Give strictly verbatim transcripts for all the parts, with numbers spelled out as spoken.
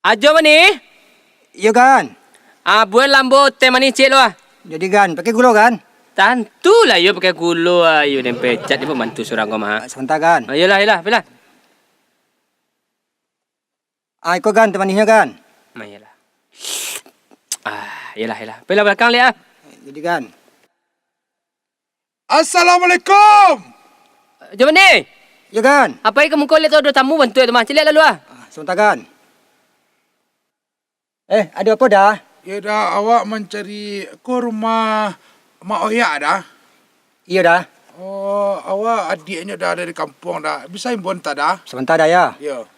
Ajo manih. Iyo, Gan. Ah, buek lambo teh manih ciek lo ah. Jadi, Gan, pakai gulo, Gan? Tantulah iyo pakai gulo, ayo den pecat di pembantu surang ko mah. Ah, sabanta, Gan. Ah, iyolah, iyolah, pilah. Ah, iko, Gan, teh manihnyo, Gan. Ah, iyolah. Ah, iyolah, iyolah. Pilah balakang liak ah. Jadi, Gan. Assalamualaikum. Ajo manih. Iyo, Gan. Apo iko muko liak tu ado tamu bantuak tu mah. Caliak lalu ah. Ah, sabanta, Gan. Eh, ado apo, Da? Iyo, Da, awak mancari ko rumah Mak Oyak, Da? Iyo, Da. Oh, awak adiaknyo, Da, dari kampuang, Da. Bisa imbau antah, Da? Sabanta, Da, yo. Iyo.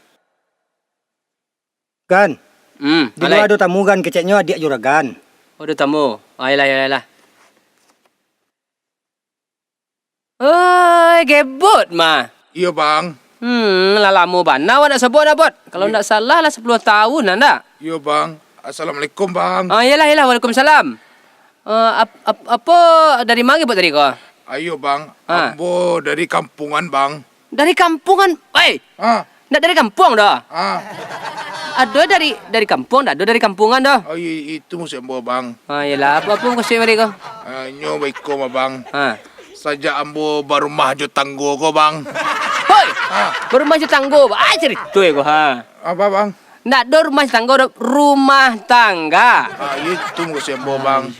Gan. Hmm, di lua alai. Ado tamu, Gan, keceknyo adiak juragan. Oh, ado tamu. Ah, iyolah, iyolah, iyolah. Oi, Gebot mah. Iyo, Bang. Hmm, lah lamo bana awak ndak sobok dah, Bot. Kalau ndak salah lah sapuluah tahun lah, ndak? Iyo, Bang. Assalamualaikum, Bang. Ah, iyolah, iyolah. Waalaikumsalam. Eh, ap-, ap-, apo dari ma Gebot tadi ko? Ayo, Bang. Ha. Ambo dari kampungan, Bang. Dari kampungan? Oi! Ah. Ndak dari kampuang doh? Ah. Ado dari, dari kampuang, ndak ado dari kampungan doh. Oh, i-, itu maksud ambo, Bang. Ah, iyolah, apo, apo maksud mereka? Ah, nyo baiko mah, Bang. Ha. Sajak ambo barumah jo tanggo ko, Bang. Hoi! Ha. Barumah jo tanggo, ba-, ah, carito ko, ha. Apo, Bang? Ndak ado rumah tanggo doh, rumah tangga. Ah, itu maksud ambo, Bang.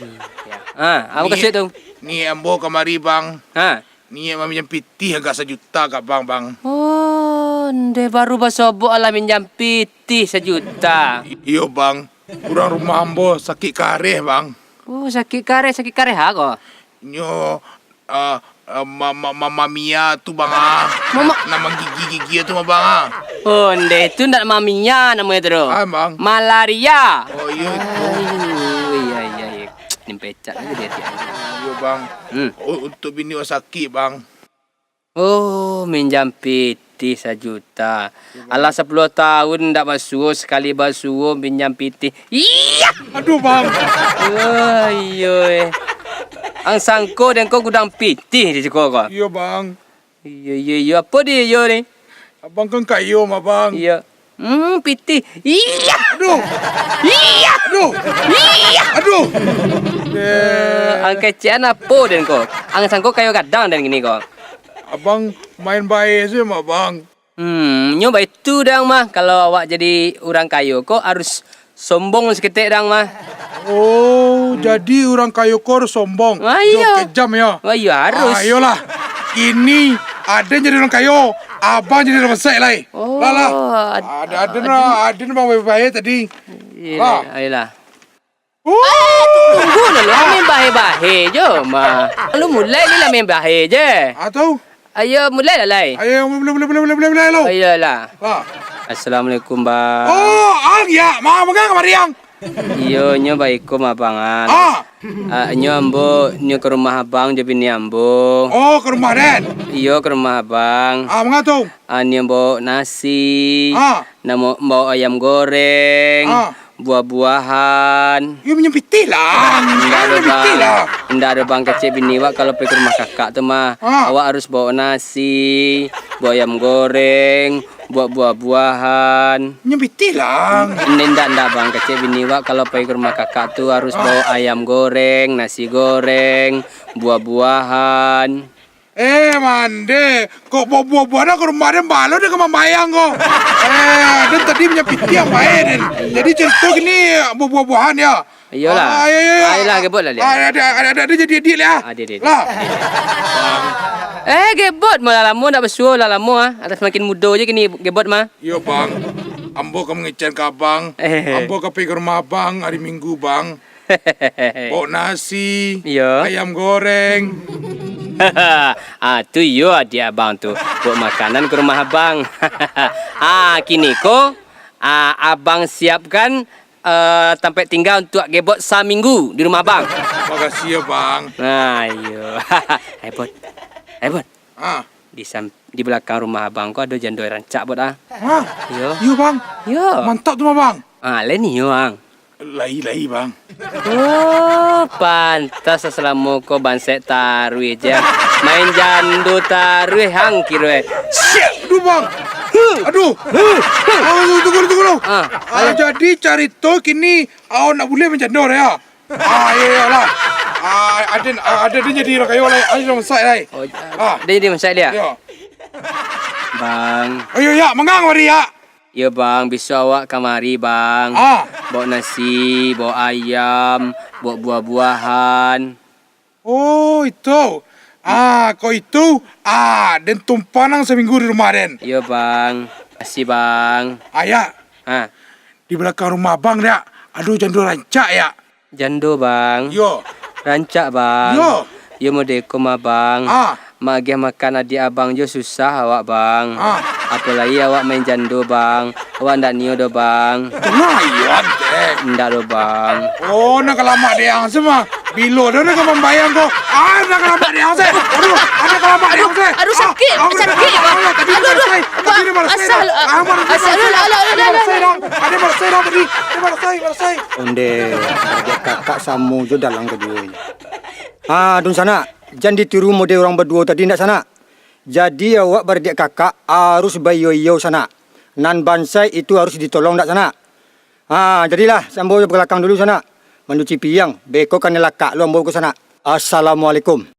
Ah, apo maksud tu? Ni ambo kamari, Bang. Ha. Niaik maminjam pitih agak sajuta ka Bang, Bang. Oh, ndeh baru basobok alah minjam pitih sajuta. I-, iyo, Bang. Urang rumah ambo sakik kareh, Bang. Oh, sakik kareh, sakik kareh ha ko? Nyo, ah, ah, ma-, ma-, ma-, mamia tu, Bang, ah. Mama- Nan manggigi-gigi tu mah, Bang, ah. Oh, ndeh tu ndak mamia namonyo tu doh. Ah, Bang. Malaria. Oh, iyo itu. Aduh, iya, iya, iya. Ni pecah aja dia, dia. Iyo, Bang. Hmm. U-, untuk bini awak sakik, Bang. Oh, minjam pitih sajuta. Iyo, Bang. Alah, sapuluah tahun ndak basuo, sakali basuo minjam pitih. Iya! Aduh, Bang. Oh, iyo, eh. Ang sangko den ko gudang pitih di siko ko. Iyo, Bang. Iyo, iyo, iyo. Apo di iyo ni? Abang kan kayo mah, Bang. Iyo. Hmm, pitih. Iya. Aduh. Iya. Aduh. Iya. Aduh. Eh, ang kecekan apo den ko? Ang sangko kayo gadang den kini ko. Abang main bae se mah, Bang. Hmm, nyo baitu dang mah. Kalau awak jadi urang kayo ko harus sombong saketek dang mah. Oh, jadi urang kayo ko harus sombong. Ah, iyo. Jo kejam, yo. Ah, iyo, harus. Ah, iyolah. Kini aden jadi urang kayo, abang jadi urang bansaik lai. Oh, lah, lah. Ad-, aden, aden, aden bang bae-bae tadi. Iyolah, iyolah. Wah. Ah, tunggu dulu, lah main bahe-bahe jo, mah. Lalu mulai ni lah main bahe je. Ah, tu. Ayo, mulailah, lai. Ayo, mulai, mulai, mulai, mulai, mulai, mulai, lo. Ayolah. Ha. Assalamualaikum, Bang. Oh, ang ya, ma, magang kamari, ang? Iyo, nyo baiko mah, Bang, an. Ah. Ah, nyo ambo, nyo ka rumah abang jo bini ambo. Oh, ka rumah den? Iyo, ka rumah abang. Ah, manga tu? Ah, nyo bawa nasi. Ah. Namo, bawa ayam goreng. Ah. Buah-buahan. Yo, minjam pitih lah. Indak ado, Bang. Indak ado, Bang, kecek bini wak kalau pai ka rumah kakak tu mah. Ah. Awak harus bawa nasi, bawa ayam goreng, bawa buah-buahan. Minjam pitih lah. Indak, indak, Bang, kecek bini wak kalau pai ka rumah kakak tu harus bawa ayam goreng, nasi goreng, buah-buahan. Eh, mande, kok bawa buah-buahan ka rumah den, baa lo den ka mambayang ko. Eh, den tadi minjam pitih bae den. Jadi carito kini bawa buah-buahan yo. Iyolah. Ah, iyo, iyo, iyo. Ayolah, Gebot lah, liak. Ah, ado, ado, ado, ado jadi adiak liak, ah. Ah, adiak, adiak, lah. Adiak. Eh, Gebot, malah lamo ndak basuo, lah lamo, ah. Alah samakin mudo je kini Gebot mah. Iyo, Bang. Ambo ka mangecekan ka abang. Eh. Ambo ka pai ka rumah abang hari Minggu, Bang. Bawa nasi, iyo, ayam goreng. Ah, tu iyo adiak abang tu. Bawa makanan ka rumah abang. Ah, kini ko, ah, abang siapkan, eh, tampek tingga untuak Gebot saminggu di rumah abang. Makasih yo, Bang. Nah, iyo. Hai, Bot. Hai, Bot. Ah. Di sam-, di balakang rumah abang ko ado jando rancak, Bot, ah. Hah? Iyo. Iyo, Bang. Iyo. Mantap tu mah, Bang. Ah, lain iyo, Bang. Lai, lai, Bang. Oh, pantas salamo ko bansaik taruih je. Main jando taruih ang kiro eh. Siap, aduh, Bang. Huh. Aduh. Huh. Aduh, tunggu dulu, tunggu dulu. Ah, Ah, ayo. Jadi carito kini awak nak buliah main jando dah, ya? Ah, iyo, iyo lah. Ah, aden, ah, aden jadi urang kayo lah. Ayo, masak lah. Oh, Ah. dia jadi masak dia? Iyo. Bang. Ayo, ya, manggang mari, ya. Iyo, Bang, bisuak awak kamari, Bang. Ah. Bawa nasi, bawa ayam, bawa buah-buahan. Oh, itu. Ah, kok itu, ah, den tumpang nang saminggu di rumah den. Iyo, Bang. Makasih, Bang. Ayak. Ha. Di balakang rumah abang, dak? Ado jando rancak, yak? Jando, Bang. Yo. Rancak, Bang. Yo. Yo, modeko mah, Bang. Ah. Maagiah makan adiak abang jo susah awak, Bang. Ah. Apolai awak main jando, Bang. Awak ndak nio doh, Bang. Tengah iyo, Dek. Ndak doh, Bang. Oh, nak kalamak dek ang se mah. Bilo dah nak mambayang ko. Ah, nak kalamak dek ang se. Aduh, nak kalamak dek ang se. Aduh, sakik, sakik, Bang. Aduh, aduh, Bang. Asal, asal, alah, alah, alah, alah. Ada marasai dah tadi. Ada marasai, marasai. Onde, baradiak kakak samo jo dalang kaduonyo. Ah, dunsanak, jan ditiru mode urang baduo tadi ndak, sanak. Jadi awak baradiak kakak harus baiyo-iyo, sanak. Nan bansaik itu harus ditolong ndak, sanak. Ah, jadilah, sambo bagalakang dulu, sanak. Mancuci piang, beko kanai lakak lo ambo ko, sanak. Assalamualaikum.